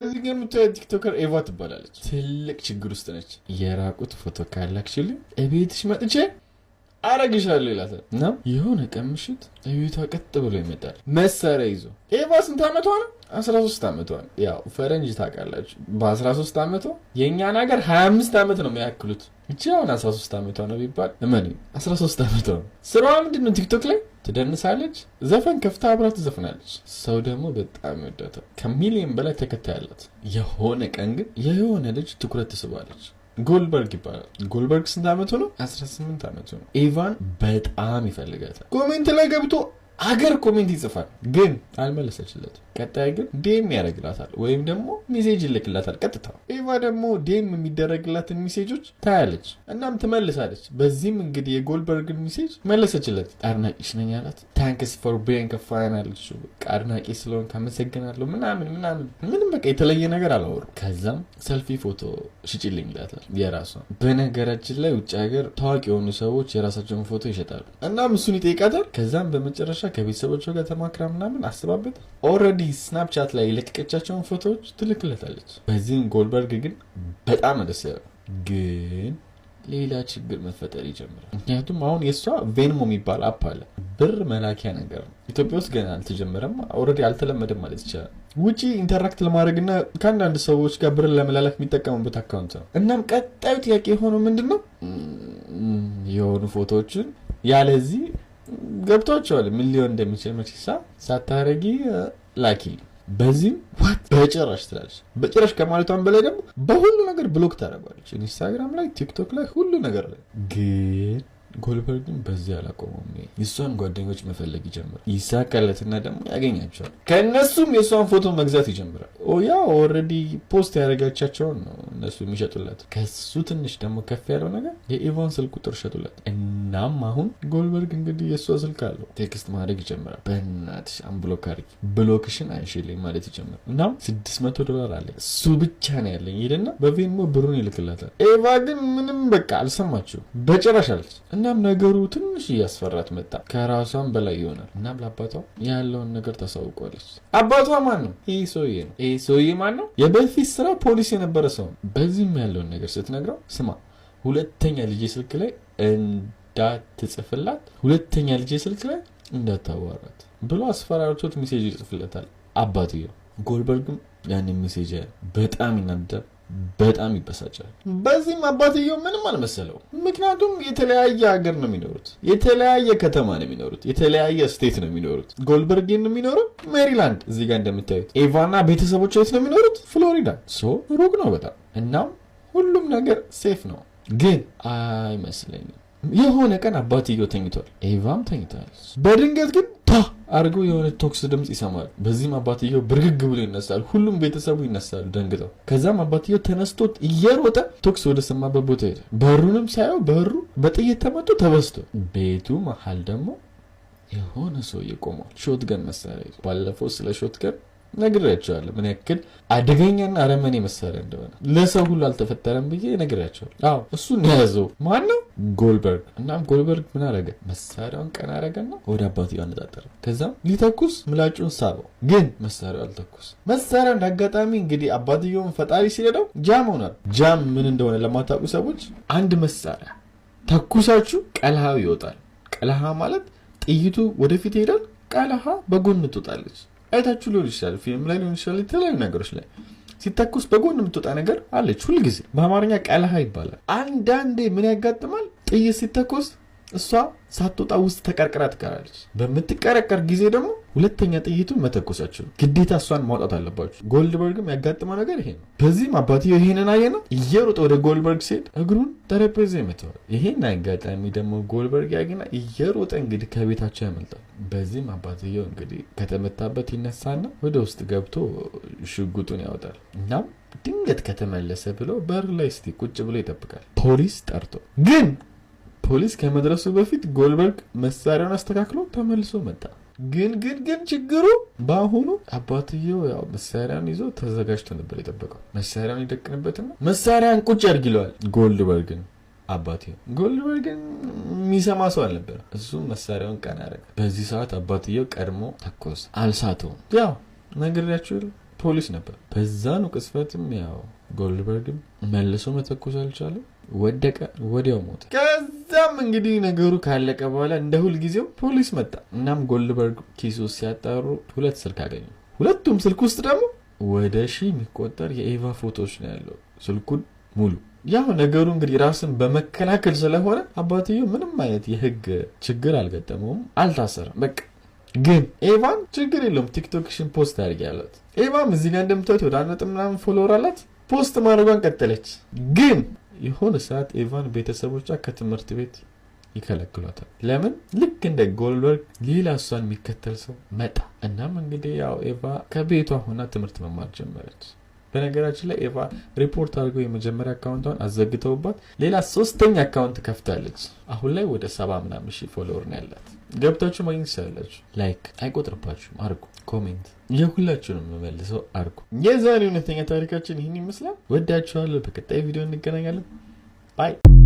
እዚህ ጋር የምታዩት TikToker ኤቫ ትባላለች። ትልቅ ችግር ውስጥ ነች። የራቁት ፎቶ ካላክሽልኝ እቤትሽ መጥቼ አረግሻለሁ ይላታል። እና የሆነ ቀን ምሽት እቤቷ ቀጥ ብሎ ይመጣል መሳሪያ ይዞ። ኤቫ ስንት ዓመቷ ነው? 13 ዓመቷ ነው። ያው ፈረንጅ ታውቃላችሁ፣ በ13 ዓመቷ የእኛን ሀገር 25 ዓመት ነው የሚያክሉት። እቺ አሁን 13 ዓመቷ ነው ቢባል እመኒ፣ 13 ዓመቷ ነው። ስራዋ ምንድን ነው? ቲክቶክ ላይ ትደንሳለች፣ ዘፈን ከፍታ አብራ ትዘፍናለች። ሰው ደግሞ በጣም ይወዳታል። ከሚሊዮን በላይ ተከታይ አላት። የሆነ ቀን ግን የሆነ ልጅ ትኩረት ትስባለች። ጎልበርግ ይባላል። ጎልበርግ ስንት ዓመቱ ነው? 18 ዓመቱ ነው። ኤቫን በጣም ይፈልጋታል። Comment ላይ ገብቶ አገር comment ይጽፋል፣ ግን አልመለሰችለትም። ቀጣይ ግን DM ያደርግላታል ወይም ደግሞ message ይልክላታል ቀጥታ። ኤቫ ደግሞ DM የሚደረግላትን message ኦች ታያለች፣ እናም ትመልሳለች። በዚህም እንግዲህ የጎልበርግን message መለሰችለት። አድናቂሽ ነኝ አላት። "Thanks for being a fan" አለችው። በቃ አድናቂ ስለሆንክ አመሰግናለሁ ምናምን ምናምን፣ ምንም በቃ የተለየ ነገር አላወሩም። ከዛም ሰልፊ ፎቶ ሽጭልኝ ይላታል የራሷ። በነገራችን ላይ ውጭ ሀገር ታዋቂ የሆኑ ሰዎች የራሳቸውን ፎቶ ይሸጣሉ። እናም እሱን ይጠይቃታል። ከዛም በመጨረሻ ከቤተሰቦቿ ጋር ተማክራ ምናምን አስባበት already ስናፕቻት ላይ የለቀቀቻቸውን ፎቶዎች ትልክለታለች። በዚህም ጎልበርግ ግን በጣም ደስ ያለው፣ ግን ሌላ ችግር መፈጠር ይጀምራል። ምክንያቱም አሁን የእሷ ቬንሞ የሚባል app አለ፣ ብር መላኪያ ነገር ነው። ኢትዮጵያ ውስጥ ገና አልተጀመረም፣ already አልተለመደም ማለት ይቻላል። ውጪ interact ለማድረግ እና ከአንዳንድ ሰዎች ጋር ብር ለመላላክ የሚጠቀሙበት account ነው። እናም ቀጣዩ ጥያቄ የሆነው ምንድን ነው? የሆኑ ፎቶዎችን ያለዚህ ገብቷቸዋል ምን ሊሆን እንደሚችል መቼሳ ሳታረጊ ላኪ። በዚህም "What? በጭራሽ" ትላለች። በጭራሽ ከማለቷን በላይ ደግሞ በሁሉ ነገር block ታደርጓለች። ኢንስታግራም ላይ፣ ቲክቶክ ላይ፣ ሁሉ ነገር ላይ። ግን ጎልበርግን በዚህ አላቆመውም። የእሷን ጓደኞች መፈለግ ይጀምራል። ይሳካለትና ደግሞ ያገኛቸዋል። ከእነሱም የእሷን ፎቶ መግዛት ይጀምራል። ያው already post ያደረጋቻቸውን ነው እነሱ የሚሸጡለት። ከሱ ትንሽ ደግሞ ከፍ ያለው ነገር የኢቫን ስልክ ቁጥር ሸጡለት። እናም አሁን ጎልበርግ እንግዲህ የእሷ ስልክ አለው። Text ማድረግ ይጀምራል። "በእናትሽ unblock አድርጊ፣ block ሽን አንሺልኝ" ማለት ይጀምራል። እናም $600 አለኝ፣ እሱ ብቻ ነው ያለኝ ይልና በቬንሞ ብሩን ይልክላታል። ኤቫ ግን ምንም በቃ አልሰማችው በጭራሽ አለች። እናም ነገሩ ትንሽ እያስፈራት መጣ። ከራሷም በላይ ይሆናል። እናም ለአባቷ ያለውን ነገር ታሳውቋለች። አባቷ ማን ነው? ይህ ሰውዬ ነው። ይህ ሰውዬ ማን ነው? የበፊት ስራ ፖሊስ የነበረ ሰው ነው። በዚህም ያለውን ነገር ስትነግረው፣ "ስማ፣ ሁለተኛ ልጄ ስልክ ላይ እንዳትጽፍላት፣ ሁለተኛ ልጄ ስልክ ላይ እንዳታዋራት" ብሎ አስፈራርቶት message ይጽፍለታል አባትየው። ጎልበርግም ያንን message በጣም ይናደዳል፣ በጣም ይበሳጫል። በዚህም አባትየው ምንም አልመሰለው። ምክንያቱም የተለያየ ሀገር ነው የሚኖሩት፣ የተለያየ ከተማ ነው የሚኖሩት፣ የተለያየ state ነው የሚኖሩት። ጎልበርግ ነው የሚኖረው ሜሪላንድ፣ እዚህ ጋር እንደምታዩት። ኤቫና ቤተሰቦቿ የት ነው የሚኖሩት? ፍሎሪዳ። So ሩቅ ነው በጣም። እናም ሁሉም ነገር safe ነው፣ ግን አይመስለኝም። የሆነ ቀን አባትየው ተኝቷል፣ ኤቫም ተኝታለች። በድንገት ግን ታ አድርገው የሆነ ተኩስ ድምፅ ይሰማል። በዚህም አባትየው ብርግግ ብሎ ይነሳል። ሁሉም ቤተሰቡ ይነሳሉ ደንግጠው። ከዛም አባትየው ተነስቶ እየሮጠ ተኩስ ወደ ሰማበት ቦታ ሄደ። በሩንም ሳየው በሩ በጥይት ተመቶ ተበስቶ፣ ቤቱ መሀል ደግሞ የሆነ ሰውዬ ቆሟል። Shotgun መሳሪያ ይዞ። ባለፈው ስለ shotgun ነግሬያቸዋለሁ፣ ምን ያክል አደገኛና አረመኔ መሳሪያ እንደሆነ፣ ለሰው ሁሉ አልተፈጠረም ብዬ ነግሬያቸዋለሁ። አዎ፣ እሱን የያዘው ማን ነው? ጎልበርግ። እናም ጎልበርግ ምን አረገ? መሳሪያውን ቀና አረገና ወደ አባትየው አነጣጠረ። ከዛም ሊተኩስ ምላጩን ሳበው፣ ግን መሳሪያው አልተኩስ። መሳሪያው እንዳጋጣሚ እንግዲህ አባትየውን ፈጣሪ ሲረዳው jam ሆኗል። Jam ምን እንደሆነ ለማታውቁ ሰዎች፣ አንድ መሳሪያ ተኩሳችሁ ቀልሃው ይወጣል። ቀልሃ ማለት ጥይቱ ወደፊት ይሄዳል፣ ቀልሃ በጎን ትወጣለች። አይታችሁ ሊሆን ይችላል፣ ፊልም ላይ ሊሆን ይችላል፣ የተለያዩ ነገሮች ላይ ሲተኩስ በጎን የምትወጣ ነገር አለች ሁልጊዜ። በአማርኛ ቀልሃ ይባላል። አንዳንዴ ምን ያጋጥማል? ጥይት ሲተኮስ እሷ ሳትወጣ ውስጥ ተቀርቅራ ትቀራለች። በምትቀረቀር ጊዜ ደግሞ ሁለተኛ ጥይቱን መተኮሳችሁ ግዴታ እሷን ማውጣት አለባችሁ። ጎልድበርግም ያጋጥመው ነገር ይሄ ነው። በዚህም አባትየው ይሄንን አየና እየሮጠ ወደ ጎልበርግ ሲሄድ እግሩን ጠረጴዛ ይመታዋል። ይሄን አጋጣሚ ደግሞ ጎልበርግ ያገና እየሮጠ እንግዲህ ከቤታቸው ያመልጣል። በዚህም አባትየው እንግዲህ ከተመታበት ይነሳና ወደ ውስጥ ገብቶ ሽጉጡን ያወጣል። እናም ድንገት ከተመለሰ ብሎ በር ላይ እስቲ ቁጭ ብሎ ይጠብቃል። ፖሊስ ጠርቶ፣ ግን ፖሊስ ከመድረሱ በፊት ጎልበርግ መሳሪያውን አስተካክሎ ተመልሶ መጣ። ግን ችግሩ በአሁኑ አባትየው ያው መሳሪያን ይዞ ተዘጋጅቶ ነበር የጠበቀው። መሳሪያውን ይደቅንበትና "መሳሪያን ቁጭ አድርግ" ይለዋል ጎልድበርግን አባትየው። ጎልድበርግን የሚሰማ ሰው አልነበረ። እሱም መሳሪያውን ቀና ያደረገ። በዚህ ሰዓት አባትየው ቀድሞ ተኮሰ። አልሳተውም። ያው ነግሬያችሁ የለ። ፖሊስ ነበር። በዛኑ ቅጽበትም ያው ጎልድበርግም መልሶ መተኮስ አልቻለም፣ ወደቀ፣ ወዲያው ሞተ። ከዛም እንግዲህ ነገሩ ካለቀ በኋላ እንደ ሁልጊዜው ፖሊስ መጣ። እናም ጎልድበርግ ኪሱ ሲያጣሩ ሁለት ስልክ አገኙ። ሁለቱም ስልክ ውስጥ ደግሞ ወደ ሺህ የሚቆጠር የኤቫ ፎቶዎች ነው ያለው፣ ስልኩን ሙሉ። ያው ነገሩ እንግዲህ ራስን በመከላከል ስለሆነ አባትየው ምንም አይነት የህግ ችግር አልገጠመውም፣ አልታሰረም። በቃ ግን ኤቫን ችግር የለውም፣ ቲክቶክሽን post አድርጊ አላት። ኤቫም እዚህ ጋር እንደምታዩት ወደ 1 ነጥብ ምናምን follower አላት። Post ማድረጓን ቀጠለች። ግን የሆነ ሰዓት ኤቫን ቤተሰቦቿ ከትምህርት ቤት ይከለክሏታል። ለምን? ልክ እንደ ጎልድበርግ ሌላ እሷን የሚከተል ሰው መጣ። እናም እንግዲህ ያው ኤቫ ከቤቷ ሆና ትምህርት መማር ጀመረች። በነገራችን ላይ ኤቫ ሪፖርት አድርገው የመጀመሪያ account ቷን አዘግተውባት ሌላ ሶስተኛ account ከፍታለች። አሁን ላይ ወደ 70 ምናምን ሺህ follower ነው ያላት። ገብታችሁ ማግኘት ትችላላችሁ። Like አይቆጥርባችሁም፣ አርጉ። Comment የሁላችሁንም የምመልሰው አርጉ። የዛሬው እውነተኛ ታሪካችን ይህን ይመስላል። ወዳችኋለሁ። በቀጣይ ቪዲዮ እንገናኛለን። Bye.